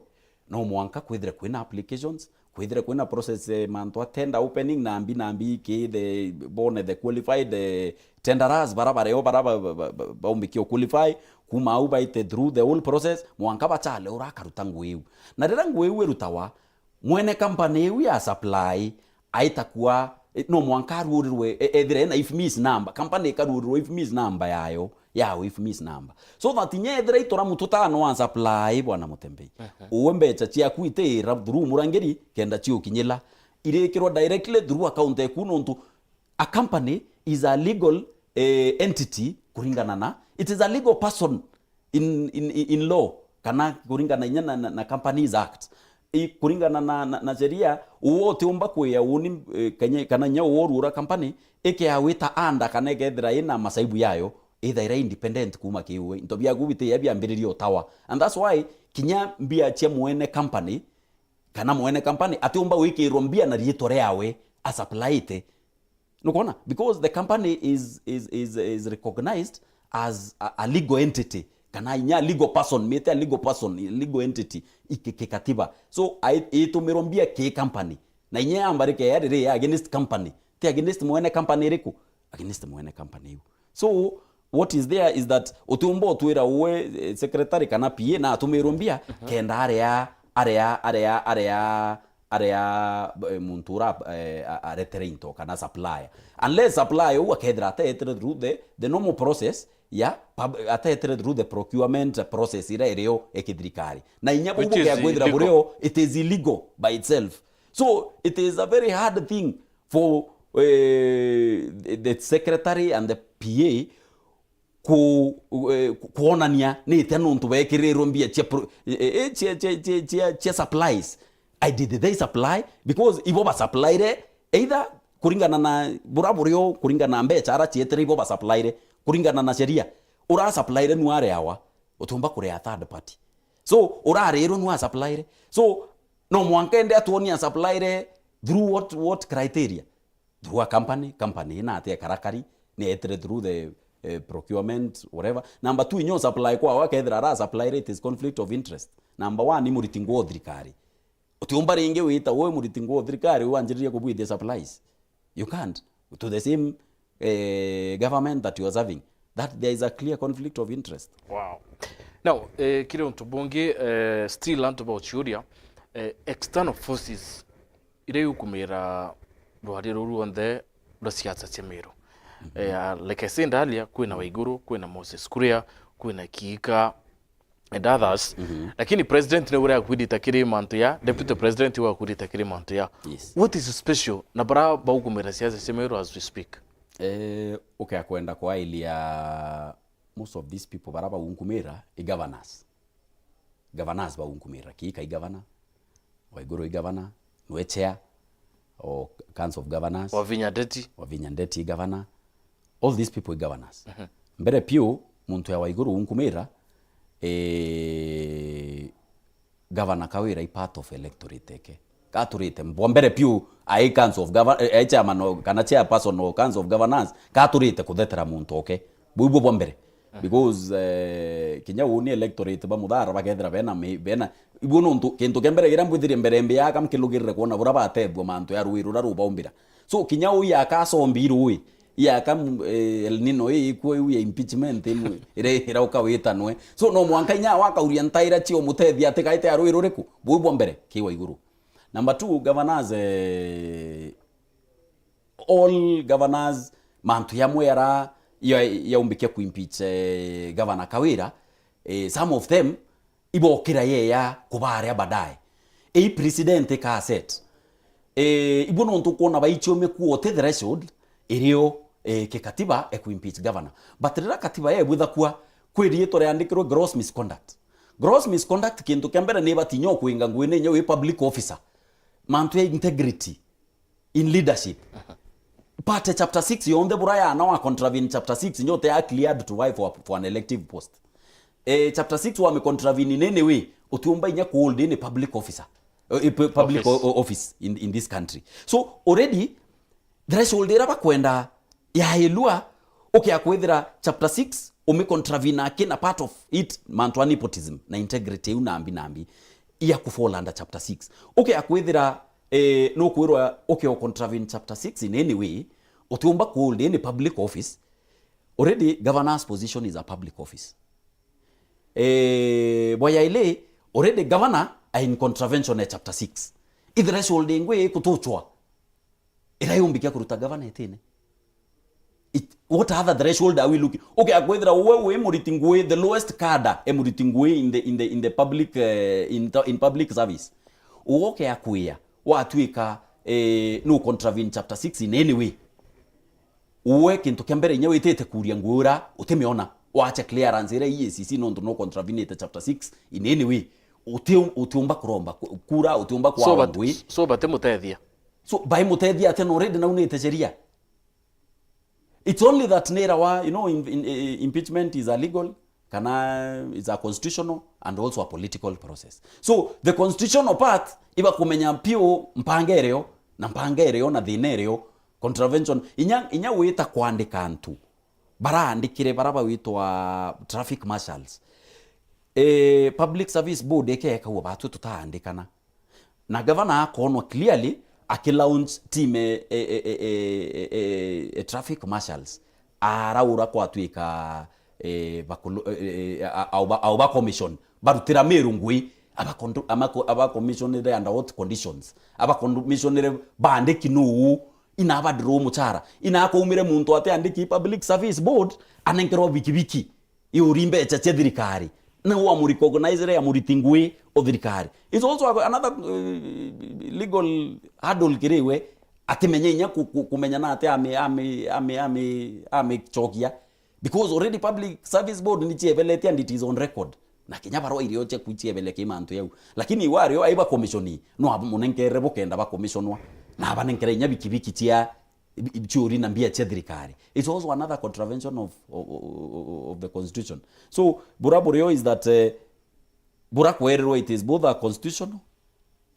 no mwanka kwithire kwina applications, kwithire kwina process, eh, mantu a tender opening, na mbi na mbi ki the, bone the qualified, eh, tenderers, bara bareo, bara ba, ba, ba, ba, baumbikia qualify, kuma au baite through the whole process, mwanka bachale ura akaruta nguo iu. Na riria nguo iu irutawa, mwene company iu ya supply, aita kua, e, no mwanka aruurirwe, e, ethire ena IFMIS number, company ikaruurirwa IFMIS number yayo, yao IFMIS number. So that inya ethira ituramu tutano a supply, bwana Mutembei. Uwe mbecha ciaku itiira through murangiri, kenda ciukinyila. Irikirwa directly through account eku, nontu a company is a legal, eh, entity kuringana na, it is a legal person in, in, in, in law, kana kuringana inya na, na, na Companies Act. I, kuringana na, na, na sheria, uwe utiumba kwia uni, eh, kanya, kana inya uwe urura company, ikea wita under kana ikethira ina masaibu yayo, ithaira independent kuma ki uwe. Into biaku bitiya biambiriria utawa. And that's why kinya mbia cia mwene company, kana mwene company atiumba gwikirwa mbia na riitwa riawe a supplyite. Nukwona? Because the company is, is, is, is recognized as a, a legal entity, kana inya a legal person, mite a legal person, a legal entity, iki-, kikatiba. So, ai-, itumirwa mbia ki company. Na inya yamba rikeya riri ya against company. Ti against mwene company iriku? Against mwene company iu. So, what is there is that utiumba utwira uwe, eh, secretary kana P A na atumirwe mbia, kenda aria, aria, aria, aria, aria, eh, muntu ura, eh, a-, aretere into kana supplier. Unless supplier uu akethira ateetere through the, the normal process ya pub-, ateetere through the procurement process iria irio ya kithirikari. Na inya bau bukea kwithira burio, it is illegal by itself. So, it is a very hard thing for, eh, the secretary and the P A ku-, eh, ku-, kwonania ni atia nontu bekirirwe mbia cia pro-, eh, eh, cia, cia, cia, cia, cia supplies. I, did they supply? Because ibo ba suppliere, either kuringana na bura burio, kuringana na mbecha ara cietere, ibo ba suppliere, kuringana na sheria. Ura suppliere nu areawa, utiumba kurea third party. So, urarirwe nu a suppliere. So, no mwanka ende atuonie a suppliere through what, what criteria? Through a company, company ina atia karakari, ni etire through the, eh, procurement, whatever. Number two, inyo supply kwao, akethira ara supply rate is conflict of interest. Number one, ni muriti nguo thirikari. Utiumba ringi wita we muriti nguo thirikari, wanjiririe kubwithia supplies. You can't. To the same, eh, government that you are serving. That there is a clear conflict of interest. Wow. Now, eh, kiri untu bungi, eh, still antu bauchiuria, eh, external forces iria iukumira rwari ruu rwonthe rwa siasa cia Meru. Eh, like I said earlier, kwina Waiguru, kwina Moses Kuria, kwina Kiika, and others. Lakini president ni uria akwirita kiri mantu ya, deputy president uria akwirita kiri mantu ya. Yes. What is special na bara baukumira siasa cia Meru as we speak? Eh, ukea kwenda kwailia, most of these people bara baunkumira i governors. Governors baunkumira, Kiika i governor, Waiguru i governor, nwe chair o Council of Governors. Wavinya Ndeti. Wavinya Ndeti i governor. All these people i governors. Mbere piu, muntu ya Waiguru unkumira, eh, Governor Kawira i part of electorate eke. Katurite, bwa mbere piu, ai Council of Govern-, eh, ai chairman o, kana chairperson o Council of Governors, katurite kuthetera muntu oke. Buu ibuo bwa mbere. Because, eh, kinya uu ni electorate ba Muthara bakethira bena mi-, bena, ibuo nontu, kintu kia mbere kiria mbwithirie mbere mbi yaka nkilugirire kwona bura batebua mantu ya rui ruria rubaumbira. So, kinya uu yaka acombi rui, yaka, mm, eh, El Nino ii ikwo iu ya impeachment imwe, ira, irauka witanwe. So, no mwanka inya wakauria ntaira cio mutethia ati kaite ya rui ruriku? Buu bwa mbere, ki Waiguru. Number two, governors, eh, all governors, mantu yamwe yara ya, yaumbikia kuimpeach, eh, Governor Kawira, eh, some of them ibokira yeya kubaria baadaye. Ii precedent ika set. Eh, ibu nontu ukwona baichiumikua uti threshold irio, eh, kikatiba e kuimpeach governor. But riria katiba yebwitha kua, kwi riitwa riandikirwe gross misconduct. Gross misconduct, kintu kia mbere, ni batinya ukwinga ngui ni inya wi public officer. Mantu ya integrity in leadership. Part ya chapter six yonthe bura yana wa contravene chapter six, nyote ya cleared to vie for, for an elective post. Eh, chapter six wami contravene in any way, utiumba inya ku hold any public officer. Eh, pu-, public Office. o-, o-, office in, in this country. So already, threshold ira bakwenda yailua, ukea kwithira chapter six, umi contravene aki na part of it, mantu a nepotism na integrity iu nambi nambi, ia ku fall under chapter six. Ukea kwithira, eh, nukwirwa ukea contravene chapter six in any way, utiumba ku hold any public office. Already governor's position is a public office. Eh, bwa yaili, already governor are in contravention ya chapter six. I threshold ingwi ikutuchwa ira yumbikia kuruta governor itine. It, what other threshold are we looking? Okay, akwithira uwe wi muriti ngui, the lowest cadre e muriti ngui in the, in the, in the public, eh, in, the, in public service. Uwe uke akwia, watuika, eh, no contravene chapter six in any way. Uwe kintu kia mbere inya witite kuria ngui ura utimiona, wacha clearance ira E A C C nontu no contravenete chapter six in any way. Uti-, utiumba kuromba ku-, kura, utiumba So kwawa bat-, ngui. so batimutethia. So baimutethia atia na already naunite sheria? It's only that nirawa, you know, in, in, eh, impeachment is a legal, kana it's a constitutional and also a political process. So the constitutional part, iba kumenya piu mpanga irio, na mpanga irio, na thina irio, contravention, inya, inya wita kwandika antu, baraandikire bara bawitwa traffic marshals. Eh, Public Service Board ikeekagwa batwi tutaandikana. Na gavana akoonwa clearly akilaunch team e, e, e, e, e, e, e, traffic marshals. Araura kwatwika, e, bakulu-, e, e, a-, au ba-, au ba commission barutira Miru ngui, abakondu-, amako-, abacommissionire under what conditions? Abacommissionire baandiki nuu? Ina abadiro muchara? Ina akaumire muntu atiandiki Public Service Board anenkerwa bikibiki? Iuri mbecha cia thirikari, na wa murecognize ya muriti ngui o thirikari. It's also a, another, uh, legal hurdle kiri we, atimenye inya ku-, ku-, kumenya na ati ame-, ame-, ame-, ame-, amechokia. Because already Public Service Board ni chiebelete and it is on record. Na kinya barua irio chia kuchiebele ki mantu yau. Lakini iwe ario aiba commission, no amunenkerere bukenda ba commissionwa. Na abanenkere inya bikibiki chia bi-, ciuri na mbia cia thirikari. It's also another contravention of, of, of, of the constitution. So, bura burio is that, eh, bura kwerirwa it is both a constitutional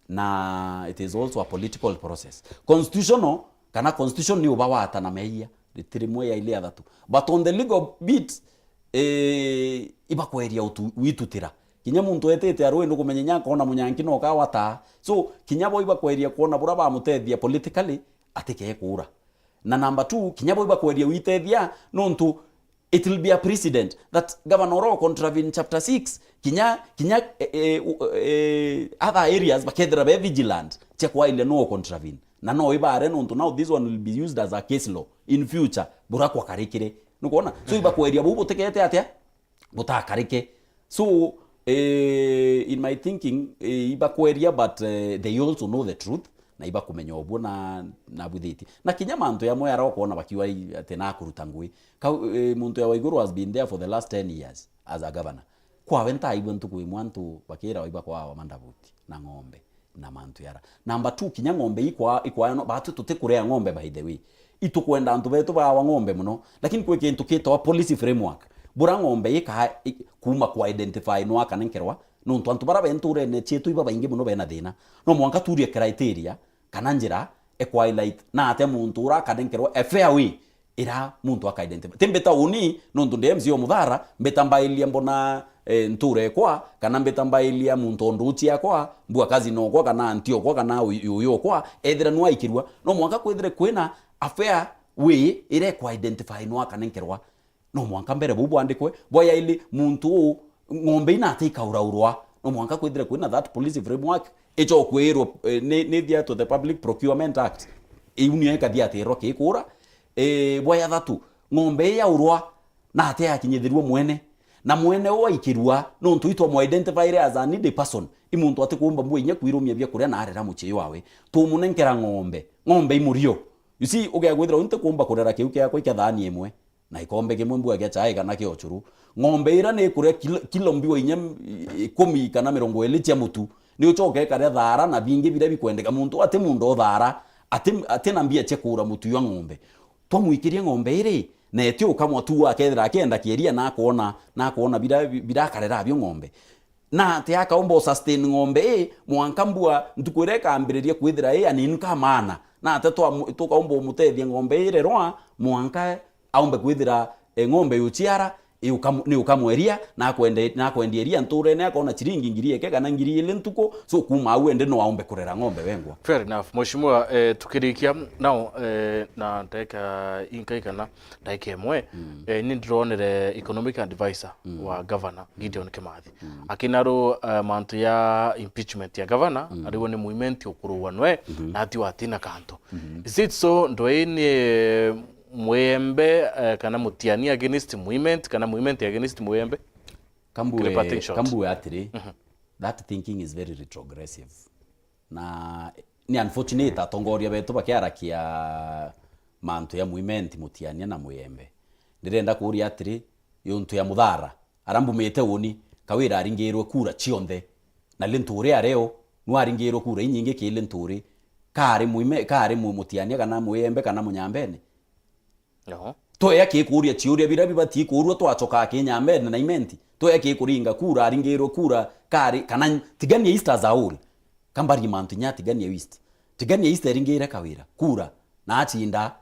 na it is also a political process. Constitutional, kana constitution ni uba wata na meia, ritiri mwe ya ile ya thatu. But on the legal bit, eh, ibakweria utu-, witutira. Kinya muntu etite arui nukumenya inya akona munyanki no kawataa. So, kinya bo ibakweria kwona bura bamutethia politically, atike kuura. Na number two, kinya bo ibakweria witethia, nontu it will be a precedent that governor oro contravene chapter six, kinya, kinya, eh, eh, u-, eh, other areas bakethira be vigilant, cia kwailia no contravene. Na no ibare, nontu now this one will be used as a case law in future, bura kwakarikire. Nukwona? So ibakweria buu butikete atia? Butakarike. So, eh, in my thinking, eh, ibakweria, but, eh, they also know the truth, na ibakumenya obuo na, na buthitie. Na kinya mantu yamwe ara ukwona bakiwa i-, ati na kuruta ngui. Ka, eh, muntu ya Waiguru has been there for the last ten years as a governor. Kwawe ntaaigua ntuku imwe antu bakira ibakwawa mandabuti na ng'ombe na mantu yara. Number two, kinya ng'ombe ikwa-, ikwayanwa, batu tutikurea ng'ombe, by the way. Itukwenda antu betu baawa ng'ombe muno, lakini kwi kintu kitawa policy framework. Bura ng'ombe ika-, i-, kuma kwa identify no akanenkerwa, nontu antu bara be nturene cietu iba baingi muno bena thina. No mwanka turie criteria kana njira e kwa highlight na atia muntu ura akanenkerwa a fair way ira muntu aka identify. Ti mbita uni, nontu ndi M C A o Muthara, mbita mbailia mbona, eh, ntura ekwa, kana mbita mbailia muntu o nduchi yakwa, mbua cousin okwa, kana auntie okwa, kana uyu, uyu okwa, ethira nwaikirua. No mwanka kwithire kwina a fair way ira ekwa identify no akanenkerwa. No mwanka mbere buu bwandikwe, bwa yaili muntu uu, ng'ombe ina ati ikauraurwa. No mwanka kwithire kwina that policy framework, ichokwirwo, eh, ni, ni thia to the Public Procurement Act. Iu nio ikathia atirwa kikura. Eh, bwa ya thatu, ng'ombe iyaurwa, na ati yakinyithirua mwene. Na mwene uu aikirua, nontu itwamwidentifyre as a needy person, i muntu atikumba mbua inya kwirumia biakuria na arera mucii wawe. Tumunenkera ng'ombe. Ng'ombe i murio. You see, ugea kwithira u ntikumba kurera kiu kiakwa kia thaani imwe, na ikombe kimwe mbua kia chai kana kia uchuru. Ng'ombe ira ni ikuria kilo, kilo mbua inya ikumi kana mirongo iri cia mutu, ni ucoke ikaria thaara na bingi biria bikwendeka. Muntu ati munda o thaara, ati, ati na mbia cia kugura mutu jwa ng'ombe. Twamwikiria ng'ombe iri, na eti ukamwa tu akethira akienda kieria na akoona, na akoona bira, bira akarera abio ng'ombe. Na ati akaumba u sustain ng'ombe ii, mwanka mbua ntuku iria ikambiriria kwithira ii an income ana. Na ati twa-, tukaumba umutethia ng'ombe ii irerwa, mwanka aumbe kwithira, e, ng'ombe yuchiara, iukamu-, ni ukamweria, na akwende-, na akwendia iria nturene, akona chiringi ngiri eke kana ngiri ili ntuku, so kuma au endi no aumbe kurera ng'ombe wengwa. Fair enough. Mheshimiwa, eh, tukirikia now, eh, na ndagika inkai kana ndagika imwe, mm, eh, ni ndironere economic advisor, mm, wa governor, Gideon Kimathi. Mm. Akinaru, eh, mantu ya impeachment ya governor, mm, ariwe ni Mwimenti ukurugwa nwe, mm-hmm, na ati watina kantu. Mm-hmm. Is it so, ndwei ni, eh, Mwembe, eh, kana Mutiania against Mwimenti, kana Mwimenti against Mwembe? Kambue, in parting shot, kambue atiri, mhm, that thinking is very retrogressive. Na ni unfortunate atongoria betu bakiarakia mantu ya Mwimenti, Mutiania na Mwembe. Ndirenda kuuria atiri, yuntu ya Muthara, ara mbumite uni, Kawira aringirwe kura cionthe. Na Linturi areo, nwaringirwe kura inyingi ki Linturi. Kari Mwime-, kari Mu-, Mutiania kana Mwembe kana Munyambene? No. Twea ki kuuria ciuria biria bibatii kuurua, twachokaa ki Nyambene na Imenti. Twea ki kuringa kura, aringirwe kura, kari, kana Tigania East as a whole. Kambarie mantu inya Tigania East. Tigania East eringire Kawira kura, na achinda.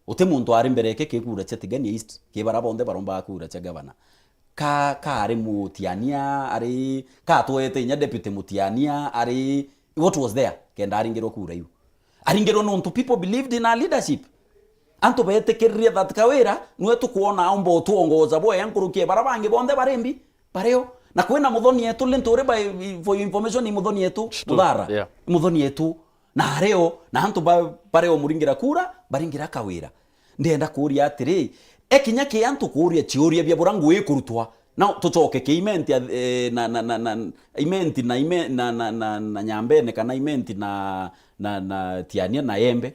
Uti muntu ari mbere eke ki kura cia Tigania East, ki bara bonthe barombaga kura cia gavana. Ka, kari Mutiania ari, ka twete inya deputy Mutiania ari, what was there kenda aringirwe kura iu? Aringirwe nontu people believed in her leadership. Antu betikiririe that Kawira nwe tukwona aumba utuongoza bwega nkuruki e bara bangi bonthe bari mbi, bario. Na kwina Muthoni yetu, Linturi, by, for your information, ni Muthoni yetu, Muthara. Yeah. Muthoni yetu. Na ario, na antu ba-, bario muringira kura, baringira Kawira. Ndenda kuuria atiri, e kinya ki antu kuuria ciuria bia bura ngui ikurutwa, na tucoke ki Imenti, eh, na, na, na, na, Imenti na Ime-, na, na, na, na Nyambene, kana Imenti na, na, na Tiania na Embe.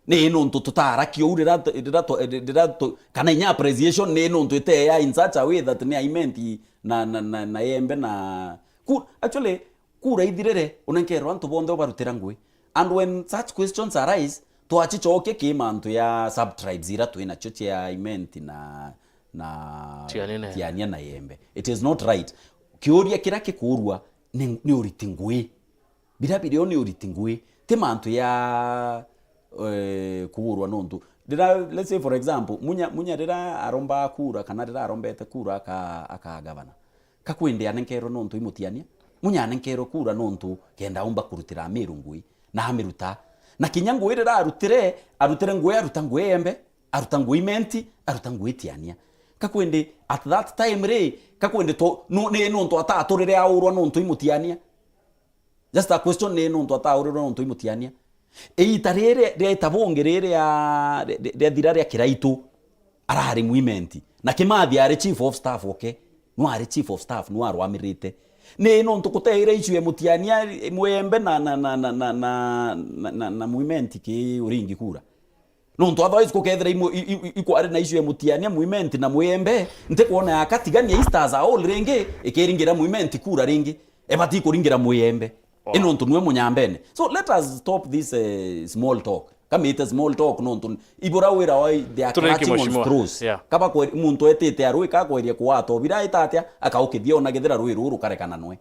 Ni nontu tutarakia uu rira tu-, rira tu-, rira tu-, kana inya appreciation ni nontu ite ya in such a way that ni Imenti na, na, na, na Embe na ku-, actually, kura ithirire, unenkerwa antu bonthe ubarutira ngui. And when such questions arise, twachichokia ki mantu ya sub-tribes ira twi nacio cia Imenti na, na Tiania na Embe. Tiania na Embe. It is not right. Kiuria kira kikuurua ni, ni uriti ngui. Bira birio ni uriti ngui. Ti mantu ya, eh, kugurwa nontu. Rira, let's say for example, Munya, Munya rira aromba kura kana rira arombete kura aka, aka gavana. Ka kwindi anenkerwe nontu i Mutiania? Munya anenkerwe kura nontu kenda aumba kurutira Amiru ngui, na amiruta. Na kinya ngui rira arutire, arutire ngui, aruta ngui Embe, aruta ngui Imenti, aruta ngui Tiania. Ka kwindi at that time ri, ka kwindi to, no, ni nontu ataturire aurwa nontu i Mutiania? Just a question, ni nontu ataurirwe nontu i Mutiania? Iita riri rieta bungi riri ria, ria, ria thira ria Kiraitu, arari Mwimenti. Na Kimathi ari chief of staff, okay? Nwari chief of staff, nwarwamirite. Ni nontu guteire issue ya Mutiania, Mwembe na, na, na Mwimenti ki uringi kura. Nontu otherwise kukethira imu-, i-, i-, i-, ikwari na issue ya Mutiania, Mwimenti na Mwembe, ntikwona ya Katigania East as a whole ringi ikiringira Mwimenti kura ringi. Ebati kuringira Mwembe. Oh. I nontu nwe Munyambene. So let us stop this, eh, small talk. Kamite small talk nontu ibura wira wa they are clutching on straws. Yeah. Kaba kwe-, muntu etite arui kakweria kuwata obira itatia, akaukithia ona githira rui ruru rukarekana nwe.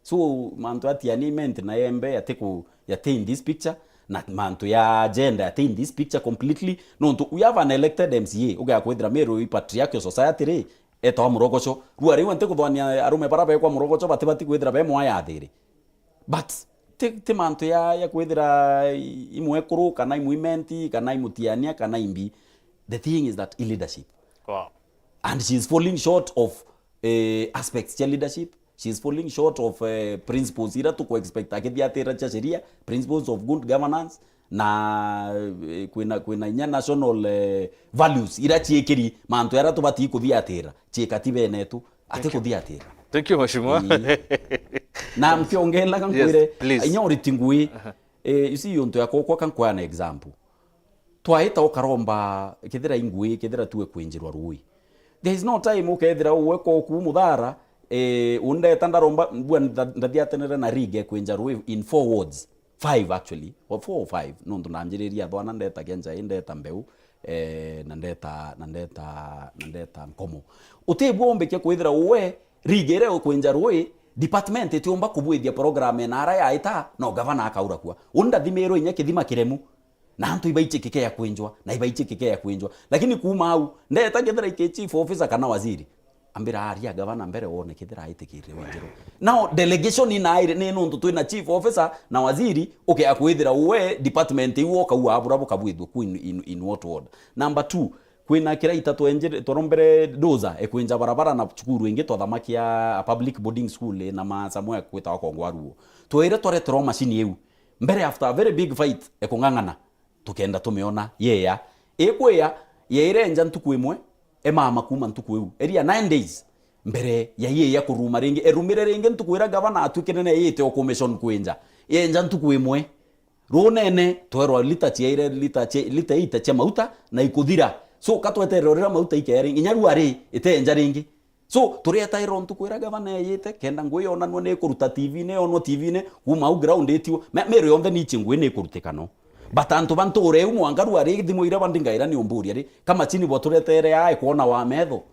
So, mantu atiani Imenti na Embe ati ku-, yati in this picture, na mantu ya gender yati in this picture completely. Nontu we have an elected M C A, ugea kwithira Meru i patriarchal society ri, etawa Murogocho. Rua riu nti kuthwania arume bara bekwa Murogocho batibati kwithira be mwa yathiri. But ti, ti mantu ya, ya kwithira i, i mwekuru, kana i Mwimenti, kana i Mutiania, kana i mbi. The thing is that i leadership. Wow. And she is falling short of, eh, aspects cia leadership. She is falling short of, eh, principles ira tuku expect akithiatira cia sheria, principles of good governance, na, eh, kwina, kwina inya national, eh, values ira ciikiri mantu ara tubatii kuthiatira cii katibene yetu. Ati kuthiatira. Thank you, Mheshimiwa. Ii. Na mkiongelaga Yes, nkwire, please. Inya uriti ngui. Eh, you see, untu ya kokwa ka nkwaya na example. Twaita ukaromba, kethira i ngui, kethira tuwe kwinjirwa rui. There is no time ukethira uwe koku muthara, eh, undeta ndaromba, mbua nda-, ndathiatenere na rig e kwinja rui in four wards. Five actually, or four or five, nontu nanjiriria thwana ndeta kenja, ndeta mbeu, eh, na ndeta, na ndeta, na ndeta nkomo. Utibua umbike kwithira uwe, rig iria ukwinja rui, department itiumba kubwithia program ena ara yaita, no gavana akaura kua. Uni ndathimirwe inya kithima kiremu, na antu ibaichikikea kwinjwa, na ibaichikikea kwinjwa. Lakini kuma au, ndeta kethira iki chief officer kana waziri, ambira aria gavana mbere wone kethira aitikirire winjirwe. Now, delegation inaire ni nontu twina chief officer na waziri, ukea kwithira uwe department iu ukauga abura bukabwithua ku in, in, in what ward. Number two, kwina kiraita twenjire, twarombere dozer ekwinja barabara na cukuru ingi twathamakia a public boarding school na ma somewhere kwitawa Kongwaruo. Twire twareterwa machine iu. Mbere after a very big fight ekung'ang'ana. Tukenda tumiona yeya. Ikwiya, yairenja ntuku imwe, emama kuma ntuku iu. Eria nine days. Mbere ya yeya kuruma ringi, erumire ringi ntuku iria gavana atwikire na yite o commission kwinja. Yenja ntuku imwe. Runene, twerwa lita ciaire, lita cia, lita ita cia mauta na ikuthira. So, katweterera urira mauta ikea ringi. Inya rua ri, itenja ringi. So, turietairwa ntuku iria gavana eyite, kenda ngui yonanua ni ikuruta T V-ini, yonwa T V-ini, kuma au ground itiwo. Me-, miru yonthe niichi ngui ni ikurutika no. But antu ba ntuura iu mwanka rua ri thimu iria bandingaira ni umburia ri, ka machini bwaturetere aa ikwona wa metho?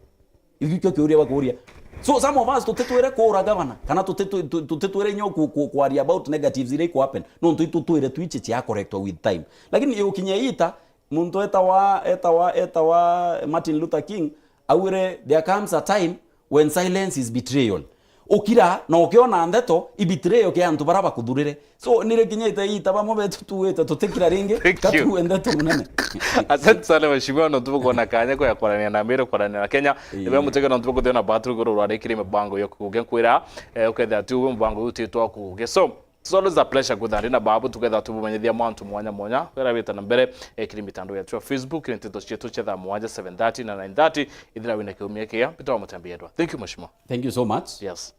Iu kio kiuria bakuria. So, some of us tutitwire kuura gavana, kana tutitu-, tu-, tutitwire inya ku-, ku-, kwaria about negatives iria iku happen. Nontu itu twire twichi cia correctwa with time. Lakini yukinya ita, muntu etawa, etawa, etawa Martin Luther King, augire, "There comes a time when silence is betrayal." Ukira na ukiona ndeto, i betrayal kia antu bara bakuthurire. So, nirikinyite ita bamwe betu tuwite tutikira ringi, Thank you. Katuwe ndeto munene. Asante sana, Mheshimiwa, nontu bukwona kanya ko ya kwarania na Meru, kwarania na Kenya. Ii. Ibe mutege nontu bukuthiona batru iguru rwa rikiri mibango yo kuge nkwira, eh, ukethira tu we mubango uyu utitwa kuge. So, it's always a pleasure kuthanira na babu, tuketha tubumenyithia mantu mwanya mwanya. Wira wita na mbere, eh, kiri mitandao yetu ya Facebook, ni nteto cietu cia thaa mugwanja, seven thirty na nine thirty, ithira wina kiumia kia, Peter wa Mutembi Edwa. Thank you, Mheshimiwa. Thank you so much. Yes.